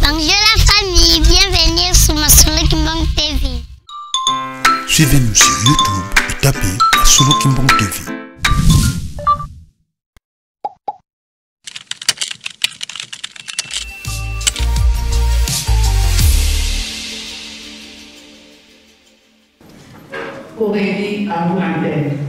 Bonjour la famille, bienvenue sur Masolo Kimbong TV. Suivez-nous sur YouTube et tapez Masolo Kimbong TV. Aurélie, à vous l'antenne.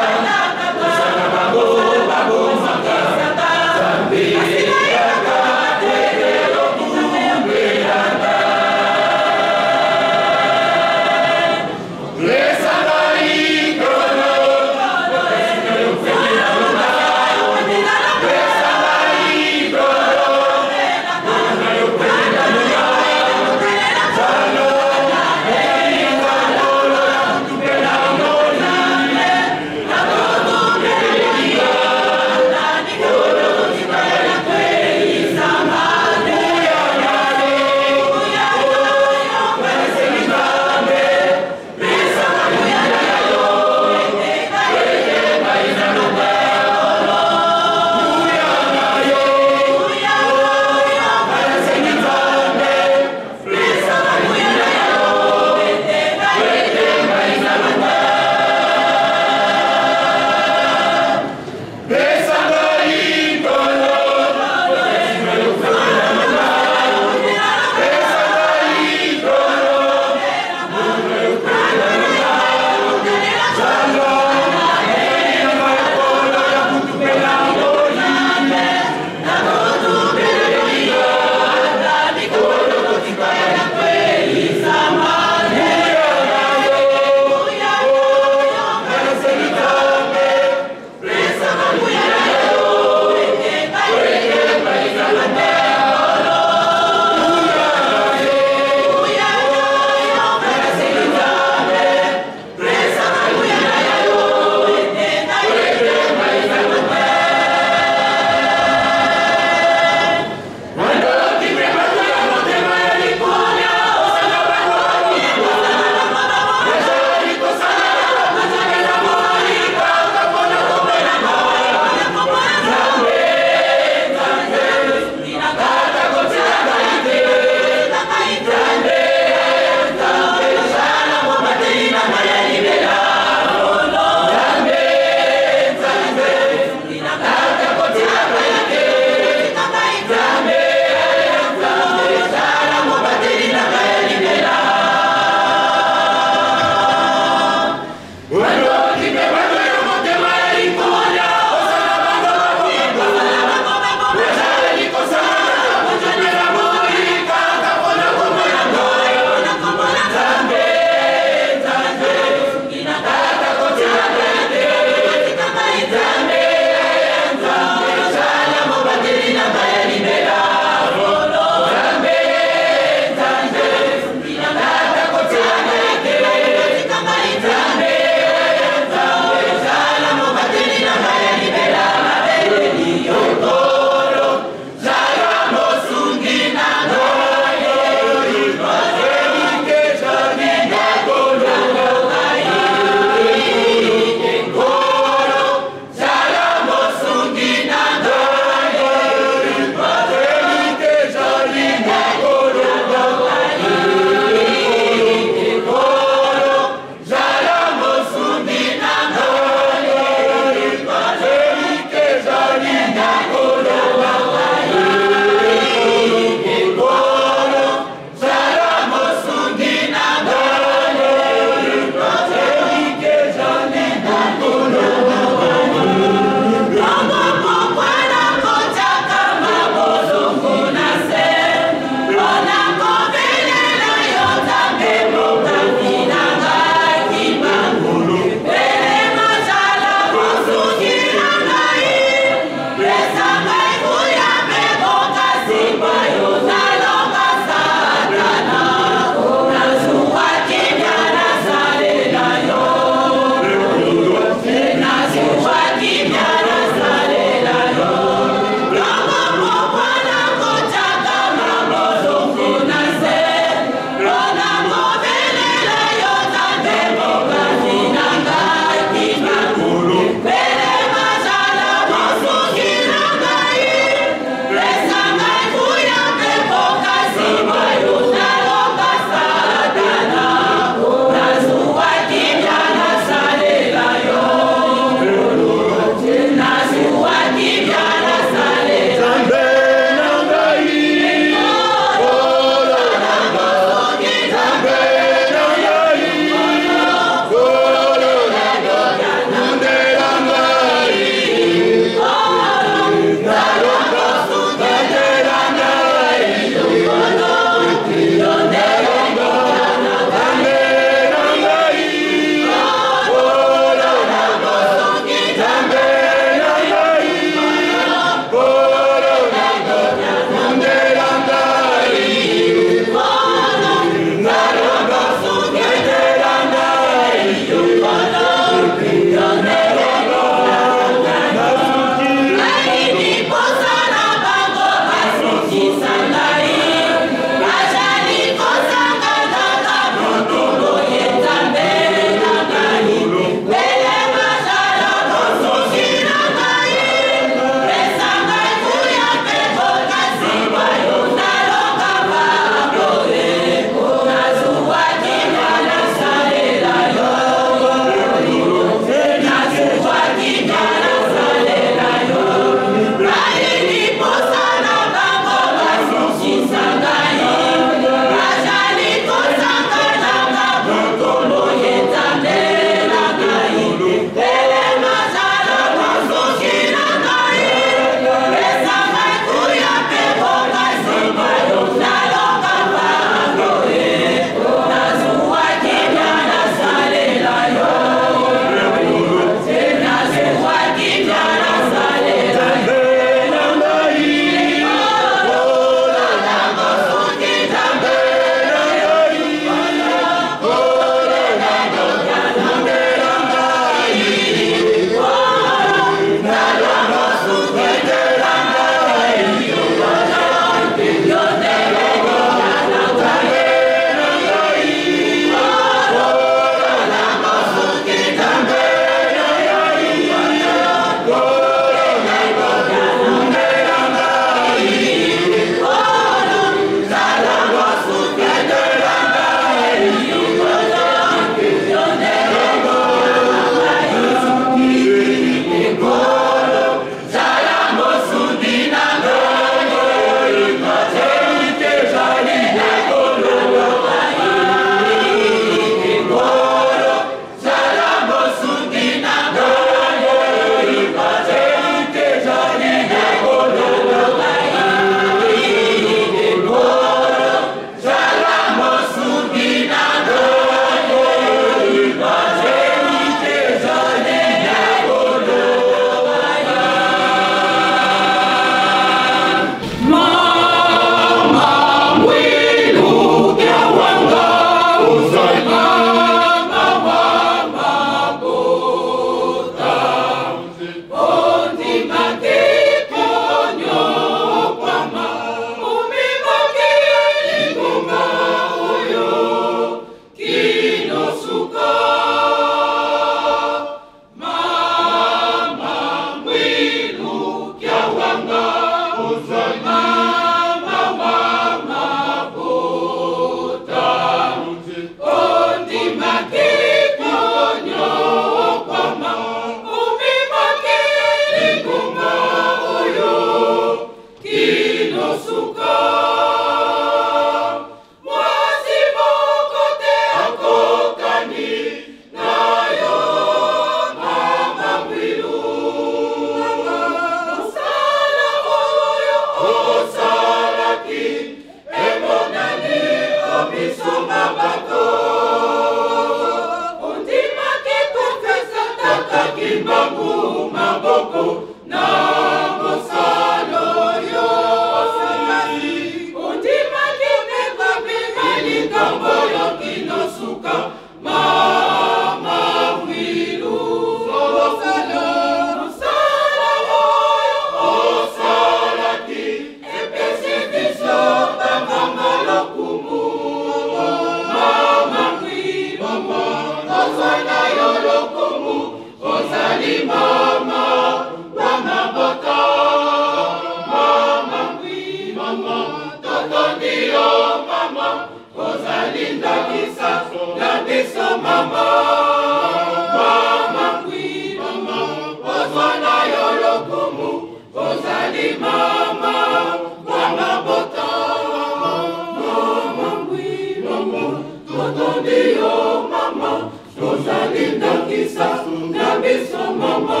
Totondi yo mama, tozali ndakisa na biso mama.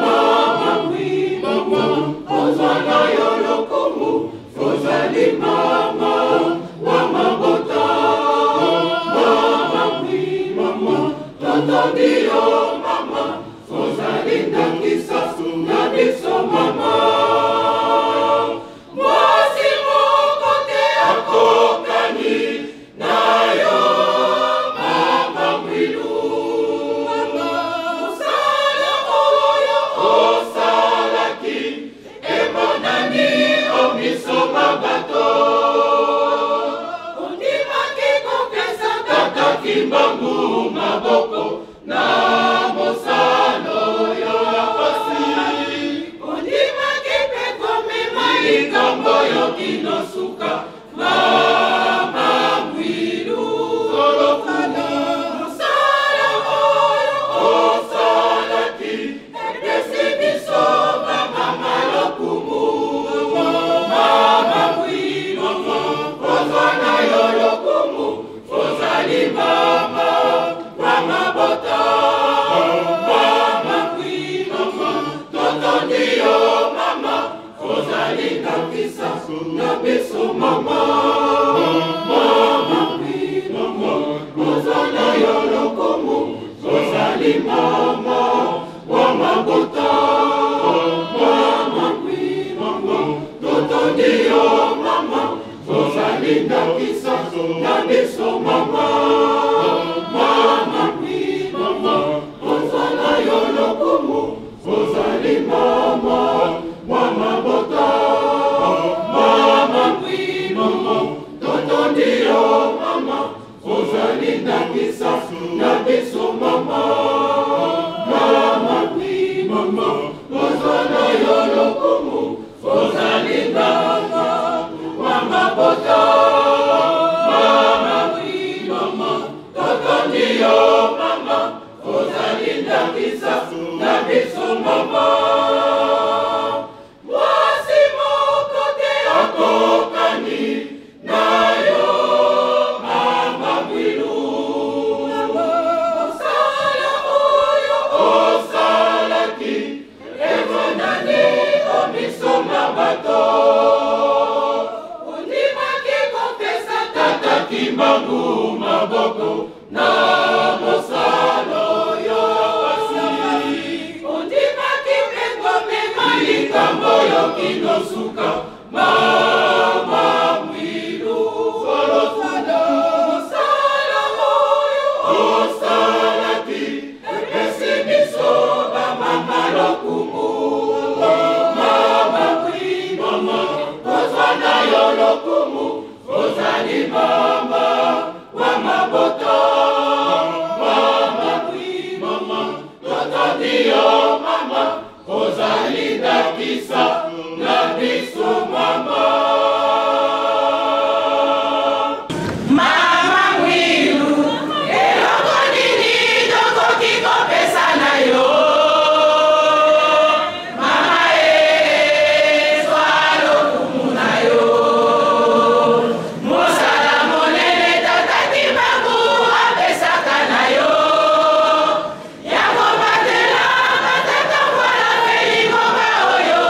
Mama oui mama, ozwa na yo lokumu, ozali mama wa mabota. Mama oui mama, totondi yo mama, ozali ndakisa na biso mama. Mwasi moko te akokani na yo mama Mwilu. Mosala oyo osalaki emonani o miso ma bato. Ondimaki kopesa tata Kimbangu maboko na mosala oyo ya pasi. Ondimaki mpe komema likambo oyo kino suka mama Mwilu. Mosala oyo osalaki epesi biso bamama lokumu. Mama Mwilu, ozwa na yo lokumu, ozali mama wa mabota. Mama Mwilu, totondi yo mama, ozali ndakisa na biso mama. Mama Mwilu, ozwa na yo lokumu, ozali mama wa mabota. Mama Mwilu, totondi yo mama, ozali ndakisa na biso mama. Mama Mwilu, ozwa na yo lokumu, ozali mama wa mabota. Mama Mwilu, totondi yo mama, ozali ndakisa na biso mama. Mama Mwilu, ozwa na yo lokumu, ozali mama wa mabota. Mama Mwilu, totondi yo mama, ozali ndakisa na biso mama. Mwasi moko te akokani na yo mama Mwilu. Mosala oyo osalaki emonani o miso ma bato. Ondimaki kopesa tata Kimbangu maboko na mosala oyo pasi. Ondimaki mpe komema likambo oyo kino suka mama Mwilu. Mosala oyo osalaki epesi biso bamama lokumu. Mama Mwilu, ozwa na yo lokumu, ozali mama wa mabota. Mama Mwilu, totondi yo mama, ozali ndakisa na biso mama. Mama Mwilu, eloko nini tokoki kopesa na yo? Mama e, zwa lokumu na yo. Mosala monene tata Kimbangu apesaka na yo, ya kobatela batata mwana mpe lingomba oyo.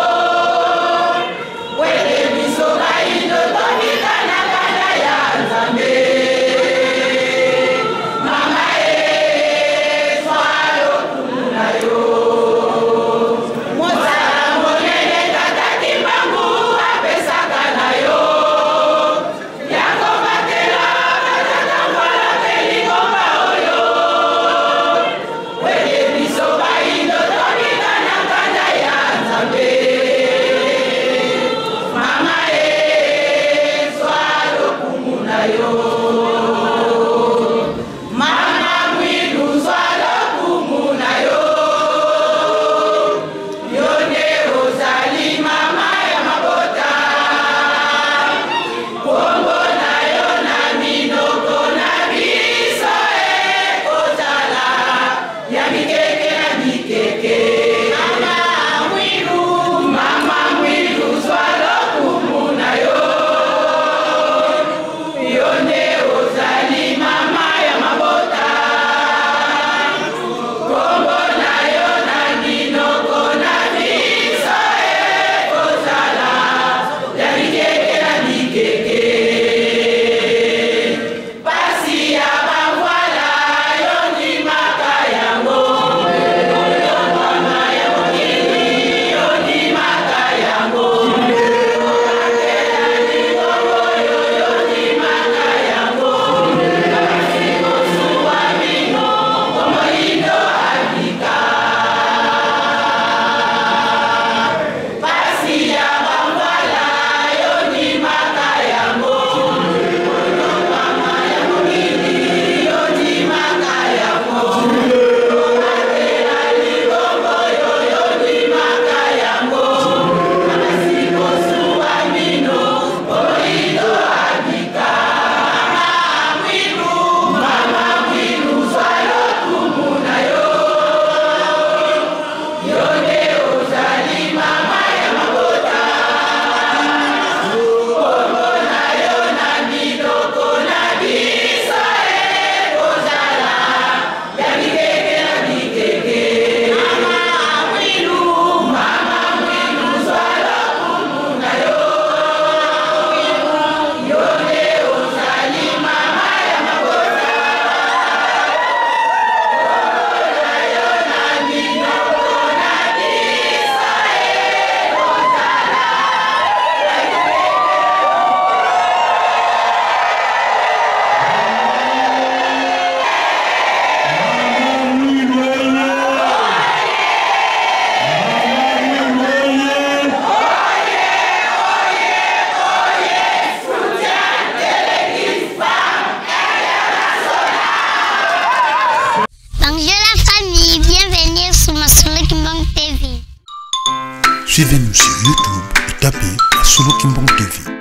Suivez-nous sur YouTube et tapez Masolo Kimbangu TV.